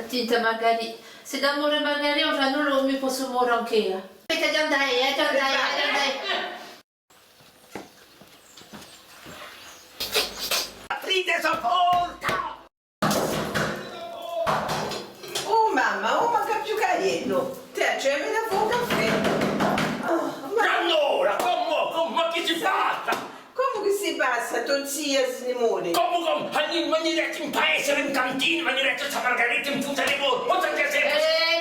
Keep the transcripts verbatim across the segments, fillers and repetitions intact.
Tinta Margarì, s'è d'amore Margarì, o Ghjannolu, mi possu more anch'eiu. Aspetta, aghju da andà, eh, aghju da andà, aghju da andà. Aprite sta porta! Oh mamma, ùn manca più chè ellu. Tè, ci hè da fà un caffè. Oh, ma allora, cumu, cumu, ma chì si passa? Cumu chì si passa? To zia si ne more. Cumu, cumu? Veni, veni rettu in paese, in cantina, veni rettu sta Margarita in punta di volo. Ma sta chì si... Eh,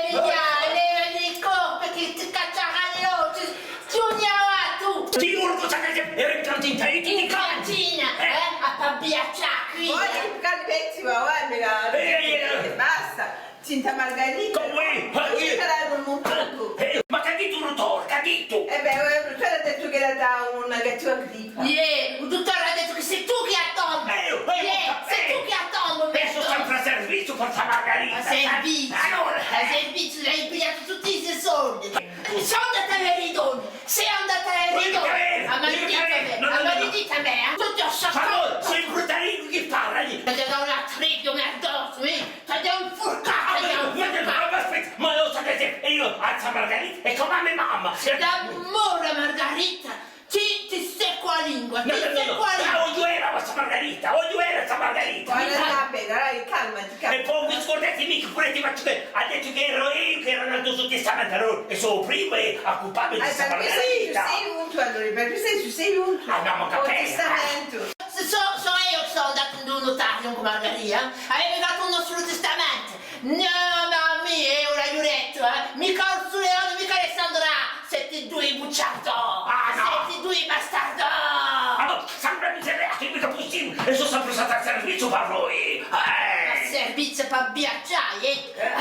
mì, leva di coppa chì ti cacciarà l'ochji. Ti odiava tù! Ti urgu, sai chì era in cantina, in cantina, eh? A pabbiaccià quì, eh? Voi, calmeti, ma guarda, eh, eh, eh, basta. Tinta Margarita. Cumu hè? Ma chì... Eh, ma chì hà dittu u duttore? Chì hà dittu? Eh bè, u duttore hà dettu ch'era da una cattiva grippa. Iè, u duttore hà dettu chì sì tù chì a tombi. Eh, eh, iè, sì tù chì a tombi. Eiu sò sempre à serviziu per sta Margarita. À serviziu. Allora, eh. À serviziu, l'hai pigliatu tutti i so soldi. Sò andata à vede i donni. Sì, andata à vede i donni. A maledetta mè, a maledetta mè, eh. Tutti ho sciaccato. Ma no, sò i bruttarelli chì parlanu. T'aghju da dà un attrezzu, merdosu, eh. T'aghju da infurcà, t'aghju da infurcà. Ma, ma, ma, aspetta, ma eiu sò chì eiu, alza Margarita, hè cum'è a me mamma. D'amore Margarita, ti, ti seccu a lingua, ti seccu a lingua. No, no, no, no. Ah, vogliu vede sta Margarita, vogliu vede sta Margarita. Guarda, va bè, dai, calmati, calmati. È po ùn vi scurdate micca, puru ti facciu chì hà dettu chì eru eiu chì era nant'à u so testamentu, allora, è sò u primu à occupà mi di sta Margarita. Ah, per questu tù sì ghjuntu, allora, per questu tù sì ghjuntu. Ah, no, ma capì, eh. U testamentu. Sò, sò eiu chì sò andata ind'u nutariu cù Margarita, eh? Avemu fattu u nostru testamentu. Nò, ma mì, eiu l'aghju dettu, eh? Micca Orsu Leone, micca Alessandra, seti dui buciardi! Ah, nò! Seti dui bastardi! Ah, ma Santa miseria, chì micca pussibule! È sò sempre stata à serviziu per voi! Eh! À serviziu per viaghjà, eh! Eh,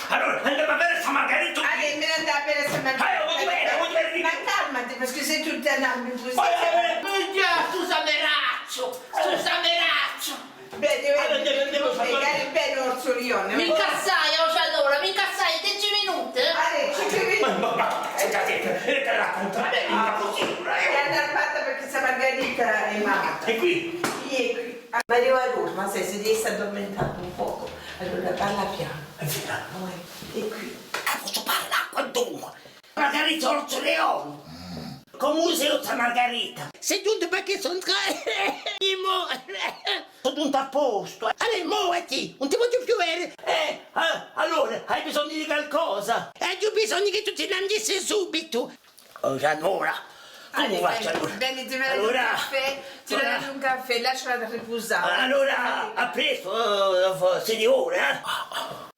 allora, andemu à vede sta Margarita. Allez, mi andemu à vede sta Margarita. Eh, vogliu vede, vogliu vede. Ma calmati, perchè sè tù ti annambi cusì. Eh, eh, eh. Minchia, scusa, meracciu! Scusa, meracciu! Bè, devi... Allora, devi, devi spiegà bè, Orsu Leone. M'incazzai, o Ghjannolu, m'incazzai, deci minuti, eh? Allez, cinque minuti. Ma, ma, ma, scusate, eh, te raccontu, eh, ah, impossibule, eh. È andata fatta perchè sta Margarita hè malata. È quì? Iè, quì. Ah, ma arriva allora, ma sè, si deve stà addurmentando un pocu. Allora parla pianu. È quì. Ah, possu parlà quantunque. Margarita, Orsu Leone! Cumu sè, o zia Margarita? Sò ghjuntu perchè sò in tra... Sò ghjuntu à postu. Allez, moviti, ùn ti vogliu più vede. Eh, ah, allora, hai bisognu di qualcosa? Aghju bisognu chì tù ti ne andessi subitu. Oh, allora, cumu facciu allora? Veni, ti vedi un caffè, ti vedi un caffè, lasciala ripusà. Allora, à prestu, eh, signora,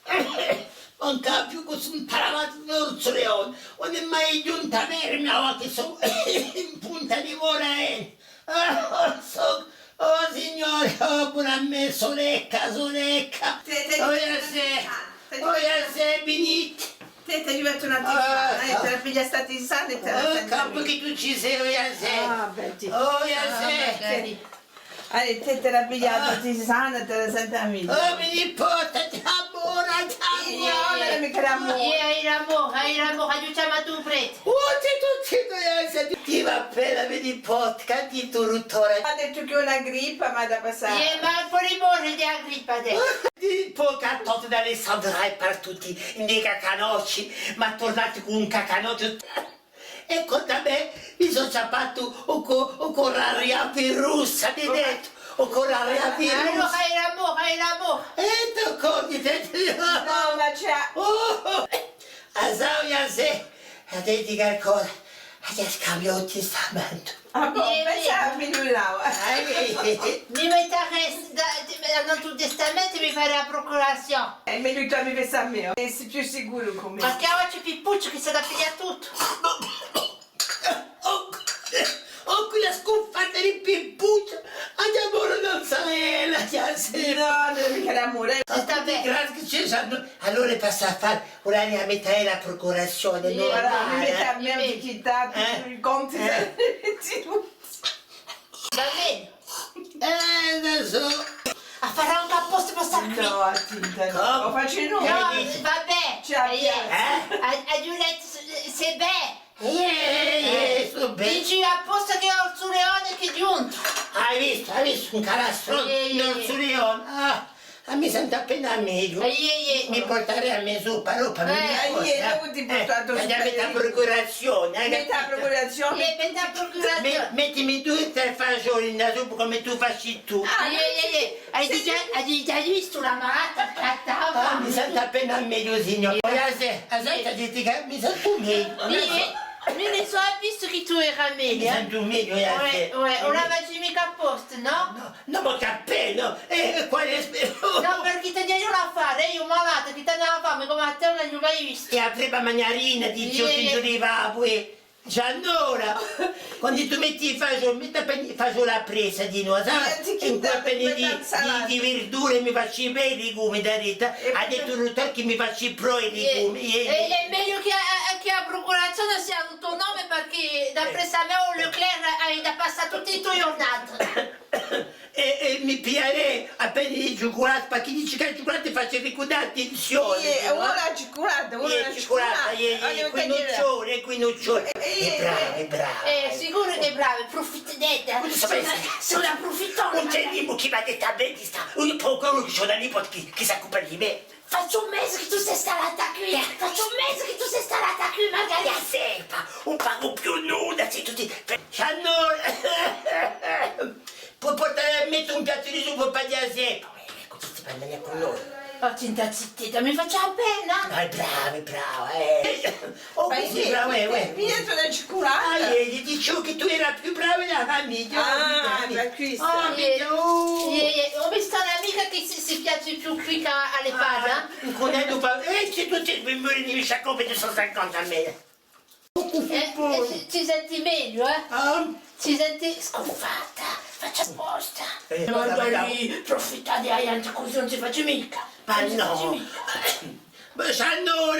eh. Ùn capiu cusì un talamatu d'Orsu Leone, ùn hè mai ghjuntu à vede, ma avà chì sò in punta di volo, eh. Ah, sò, oh Signore, oh, puru à mè, sò lecca, sò lecca. Tè, tè, oh, Ghjasè, oh, Ghjasè, biniti. Tè, tè, aghju fattu una tisana, eh, ti la pigli sta tisana è ti la senti. Oh, capu chì tù ci sè, oh, Ghjasè. Ah, bè, tè. Oh, Ghjasè. Ah, bè. Allez, tè, ti la pigli a tisana, ti la senti megliu. Oh, mi nipota, ti ammora, ti ammora. Iè, iè, iè, l'amu, l'amu, aghju chjamatu u prete. Oh, zittu, zittu, eh, zittu, ti và bè, mi nipota, chì hà dittu u duttore? Hà dettu chì hè una grippa, ma hà da passà. Iè, ma pò rimore di a grippa, hà dettu. Di pocu à tottu d'Alessandra hè partutu in i cacanocci, ma hè turnatu cù un cacanocciu. È quant'à mè, mi sò chjappatu u co-, u coronavirus, hà dettu, u coronavirus. Allora, hai ragiò, hai ragiò. È tù corri, tè, tè. Nò, ma ci hè... Oh, oh. A sa, a sa, a ti dicu qualcosa, aghju da scambià u testamentu. Ah, bò, pensava à mi, là. Eh, eh, eh. Mi mettarè da, da, da, nant'à u testamentu, mi farè a procurazione. Hè megliu chì tù mi pensi à mè, eh. Sì più sicuru cù mè. Perchè avà ci hè Pippucciu chì s'hà da piglià tuttu. Oh, oh, quella scufata di Pippucciu, aghju paura ùn sà ella, chì hà... Nò, ùn hè micca l'amore. Sta bè. Grazie, ci sò. Allora passa à fà, ora a metti à a procurazione, nò? Voilà, mi mettu à mè, eh, di chì dà tutti i conti, eh? Va bè. Eh, ùn sò. A farà ancu apposta per stà quì. Nò, a tinta nò. Cumu? Ùn facciu nò. Nò, va bè. Ci hè... Eh? A, a Ghjulietta, sè, sè bè. Eh, eh, sò bè. Dici apposta chì hè Orsu Leone chì hè ghjuntu. Hai vistu, hai vistu, un carastrone d'Orsu Leone. Ah. Mi sentu appena megliu. Aiè, aiè. Mi purtari a me suppa, allora, mi... Eh. Aiè, eh, ùn ti purtu a to suppa. Metti a procurazione, eh, metti a procurazione. Aiè, metti a procurazione. Mettimi dui, trè fasgioli in a suppa cum'è tù faci tù. Ah, aiè, aiè, aiè. Hai digià, hai digià vistu a malata? Ah, mi sentu appena megliu, signora. Poi a se, a se, mi sentu megliu. Aiè, mi ne sò avvistu chì tù era megliu, eh. Mi sentu megliu, eh. Uè, uè, ùn la faci micca apposta, nò? Nò. Nò, ma chì appena! Eh, eh, quale spe-... Nò, perchè t'aghju da fà, eiu malata, chì t'aghju da fà, cum'è à tè ùn l'aghju mai vistu. È a crepa magnarina, dice, iè, iè, di babbu, eh. Già allora, quandu tù metti i fasgioli, metti appena i fasgioli à pressa, di noi, sai? È appena di, di, di verdure mi faci i bei legumi, da Rita. Hà dettu u duttore chì mi faci prò i legumi, iè, iè. È, hè megliu chì a, chì a procurazione sia à u to nome, perchè da pressa à mè à u Leclerc hai da passà tutti i to ghjurnati. È, è mi pigliarè appena di ciucculata, perchè dice chì a ciucculata face ricurdà a tensione, iè, nò? Ora a ciucculata, ora a ciucculata, iè, iè, quì ùn ci vole, quì ùn ci vole. Hè brava, hè brava. Eh, sicuru chì hè brava, prufittadeta. Sò una, sò una prufittona. Ùn ci hè nimu chì m'hà dettu à mè di stà, ùn, po quellu chì sò una nipote chì, chì s'occupa di mè. Face un mese chì tù sì stallata quì, eh, face un mese chì tù sì stallata quì, Margarita. Ghjaseppa, ùn pagu più nudda, sì tutti... Sciannò, poi purtà, metti un piattu di suppa pà Ghjaseppa. Eccu, ti stai bene cun noi. Oh, tinta zitteta, mi faci appena. Ma hè brava, hè brava, eh. Oh, ma cusì, iè, brava, eh, eh. Mi dai una ciucculata. Ah, iè, iè, dice chì tù era a più brava di a famiglia. Ah, per questo. Ah, iè, iè, oh, mi sta un'amica chì si, si piazza più quì chè à l'EHPAD. Ah, un cuneddu fa, eh, sì, tù sì, mi muri di sciaccope di cento cinquanta mila. Eh, eh, ti, ti senti megliu, eh? Ah. Ti senti scuffata, faccia apposta. Eh, ma dai, prufitta di a ghjente cusì ùn si faci micca. Ma nò. Ùn si faci micca. Ma Sciannò,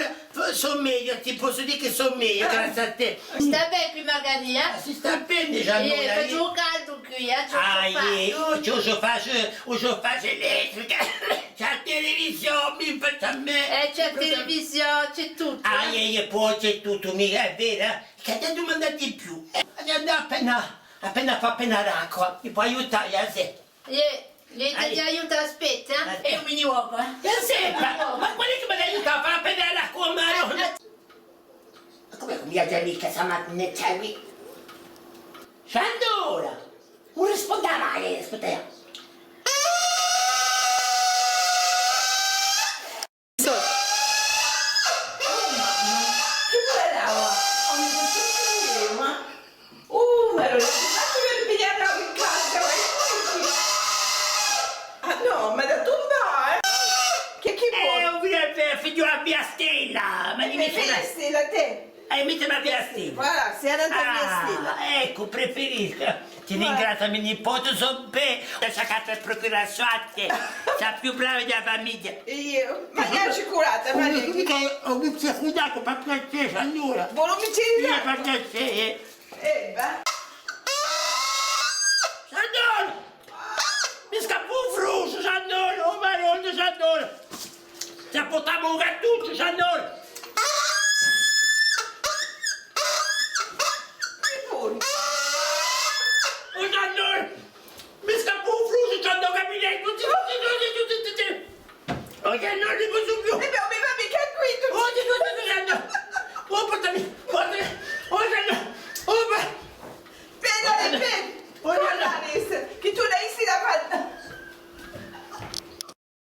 sò megliu, ti possu dì chì sò megliu, grazie à tè. Sta bè quì, Margarita? Ah, si sta bè, Sciannò, eh, face u caldu quì, eh, ci hè u chauffage. Ah, iè, oh, ci hè u chauffage, u chauffage elettricu. Ci hè a televisione, mi facciu à mè. Eh, ci hè a televisione, ci hè tuttu, eh. Ah, iè, iè, poi ci hè tuttu, micca, hè vera, eh? Chì t'aghju da dumandà di più? Eh, aghju da andà appena, appena fà appena l'acqua, mi poi aiutà, Ghjasè? Iè, iè, t'aghju da aiutà, aspetta, eh? È eiu mi ni vocu, eh? Ghjasè, ma, ma quale hè chì m'hà da aiutà à fà appena l'acqua, Maronna? Ma cumu chì ùn mi vede micca sta matinetta quì? Sciannò! Ùn risponde mai, aspetta. Chì bella! Oh, ma... Oh, ma allora, ti facciu vene piglià l'acqua in casa, ma... Ah, nò, ma da tumbà, eh? Chì, chì vuoi? Eh, ùn vole, figliò, a mia stella, ma dimmi... Stella, tè? Eh, mettimi a via Stella. Voilà, sì, andata a via Stella. Ah, eccu, preferiscu. Ti ringraziu, a me nipote, sò bè. Lascia chì a procurazione, sò a più brava di a famiglia. Eiu? Ma chì ciucculata, ma... Ho visto, ho visto, cuidatu, per piacere, allora. Vuole un bicchiere d'acqua? Sì, per piacere. Eh, va. Signor! Mi scappa u frusgiu, Sciannò, oh Maronna, Sciannò! Ci hà purtatu u gattucciu, Sciannò!